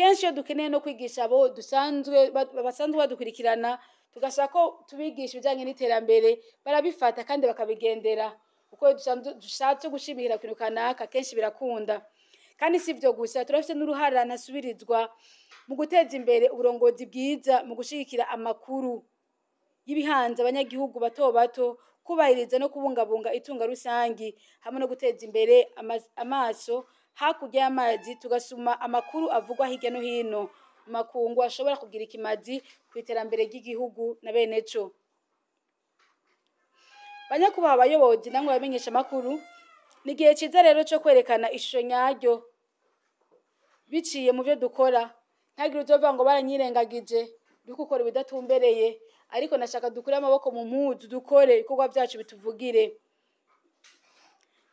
Kenshi iyo dukeneye no kwigisha abo dusanzwe basanzwe badukurikirana, tugashaka ko tubigisha ibijanye n'iterambere, barabifata kandi bakabigendera. Kuko iyo dushatse gushimikira ku kintu kanaka, kenshi birakunda. Kandi si ivyo gusa, turafise n'uruhara ntasubirizwa mu guteza imbere uburongozi bwiza, mu gushigikira amakuru y'ibihanze abanyagihugu bato bato, kubahiriza no kubungabunga itunga rusangi, hamwe no guteza imbere amaso hakurya y'amazi, tugasuma amakuru avugwa hirya no hino mu makungu ashobora kugira ikimazi ku iterambere ry'igihugu na bene co. Banyakubahwa abayobozi namwe bamenyesha amakuru, ni igihe ciza rero co kwerekana ishusho nyaryo biciye mu byo dukora. Ntagire uzovuga ngo baranyirengagije, uriko ukora ibidatumbereye. Ariko nashaka dukure amaboko mu mpuzu, dukore ibikorwa vyacu bituvugire.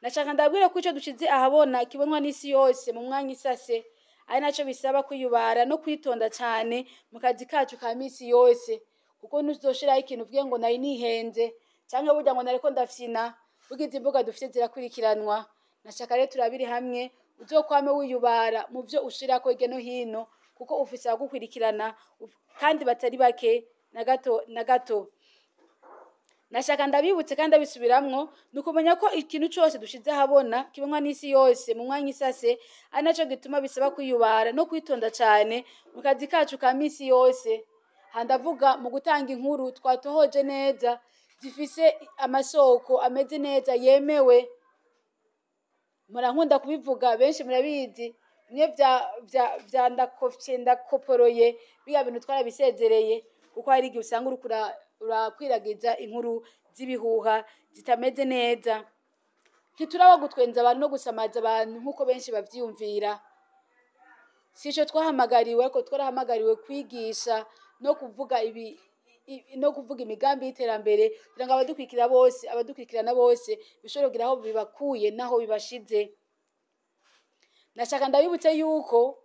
Nashaka ndabwire ko ico dushize ahabona kibonwa n'isi yose mu mwanya isase, ari naco bisaba kwiyubara no kwitonda cane mu kazi kacu ka misi yose, kuko ntuzoshiraho ikintu uvuge ngo nari nihenze, canke burya ngo nariko ndafyina. Burya izi mbuga dufite zirakurikiranwa. Nashaka rero turabire hamwe, uzokwame wiyubara mu vyo ushirako hirya no hino, kuko ufise abagukurikirana kandi batari bake na gato na gato. Nashaka ndabibutse kandi ndabisubiramwo, ni ukumenya ko ikintu cose dushize ahabona kibonwa n'isi yose mu mwanya isase, ari naco gituma bisaba kwiyubara no kwitonda cane mu kazi kacu ka misi yose. Aha ndavuga mu gutanga inkuru twatohoje neza, zifise amasoko ameze neza yemewe. Murankunda kubivuga, benshi murabizi, bimwe vya ndakofye ndakoporoye, biya bintu twarabisezereye, kuko hari igihe usanga uriko urakwiragiza inkuru z'ibihuha zitameze neza. Ntituraba gutwenza abantu no gusamaza abantu nk'uko benshi bavyiyumvira. Sico twahamagariwe, ariko twarahamagariwe kwigisha no kuvuga ibi no kuvuga imigambi y'iterambere, kugira ngo abadukurikira bose, abadukurikirana bose, bishobore kugira aho bibakuye naho bibashize. Nashaka ndabibutse yuko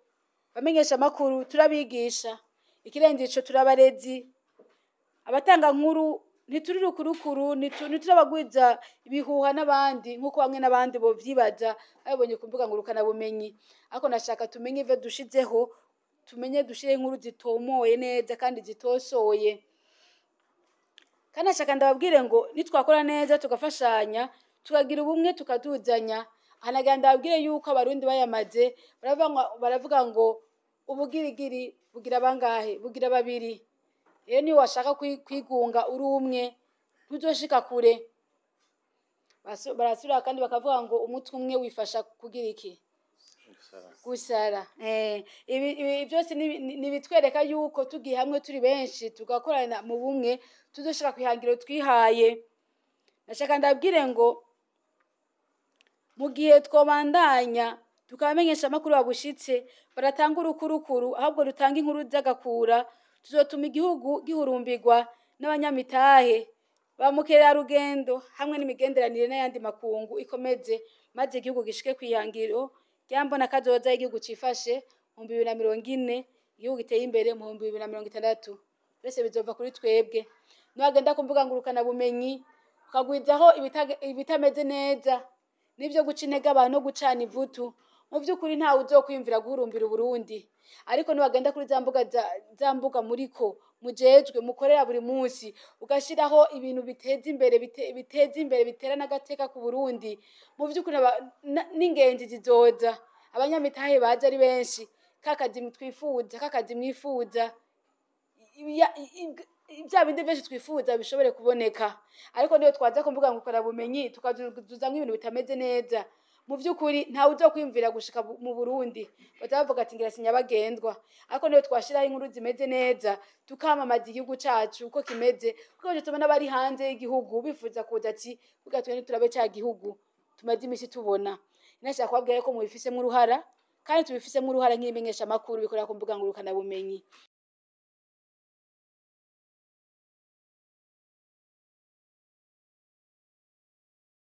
bamenyesha amakuru turabigisha, ikirenze ico turabarezi, abatanga nkuru. Ntituri rukurukuru, ntiturabagwiza ibihuha n'abandi nk'uko bamwe n'abandi bovyibaza babibonye ku mbuga ngurukanabumenyi. Ariko nashaka tumenye ivyo dushizeho, tumenye dushire inkuru zitomoye neza kandi zitosoye. Kandi nashaka ndababwire ngo nitwakora neza, tugafashanya, tukagira ubumwe, tukaduzanya. Aha nagira ndababwire yuko Abarundi bayamaze, baravuga ngo ubugirigiri bugira bangahe? Bugira babiri. Rero niyo washaka kwigunga uri umwe, ntuzoshika kure. Barasubira kandi bakavuga ngo umutwe umwe wifasha kugira iki? Gusara. Ibi byose ni ibitwereka yuko tugiye hamwe turi benshi, tugakorana mu bumwe, tuzoshika kwihangiro twihaye. Nashaka ndabwire ngo mu gihe twobandanya tukabamenyesha amakuru babushitse, baratanga urukurukuru ahubwo rutanga inkuru z'agakura, tuzotuma igihugu gihurumbirwa n'abanyamitahe, ba mukerarugendo, hamwe n'imigenderanire n'ayandi makungu ikomeze, maze igihugu gishike kwihangiro ryambona kazoza igihugu cifashe mu 2040, igihugu giteye imbere mu 2060. Byose bizova kuri twebwe. Niwagenda ku mbuga ngurukana bumenyi ukagwizaho ibitameze neza n'ivyo guca intege abantu no gucana ivutu, mu vy'ukuri ntawe uzokwiyumvira guhurumbira Uburundi. Ariko niwagenda kuri za mbuga za mbuga muriko mujejwe mukorera buri munsi, ugashiraho ibintu biteza imbere, biteza imbere, bitera n'agateka ku Burundi, mu vy'ukuri n'ingenzi zizoza, abanyamitahe baza ari benshi, kakazi twifuza, kakazi mwifuza, bya bindi byinshi twifuza bishobore kuboneka. Ariko niyo twaza ku mbuga ngurukanabumenyi tukazuzamwo ibintu bitameze neza, mu vy'ukuri ntawe uzokwiyumvira gushika mu Burundi, baza bavuga ati ngira sinyabagendwa. Ariko niyo twashiraho inkuru zimeze neza, tukamamaza igihugu cacu uko kimeze, kuko tubona abari hanze y'igihugu bifuza kuza ati burya twe ntiturabe ca gihugu tumaze imisi tubona. Nashaka kubabwira ko mubifisemwo uruhara, kandi tubifisemwo uruhara nk'ibimenyesha amakuru bikorera ku mbuga ngurukanabumenyi.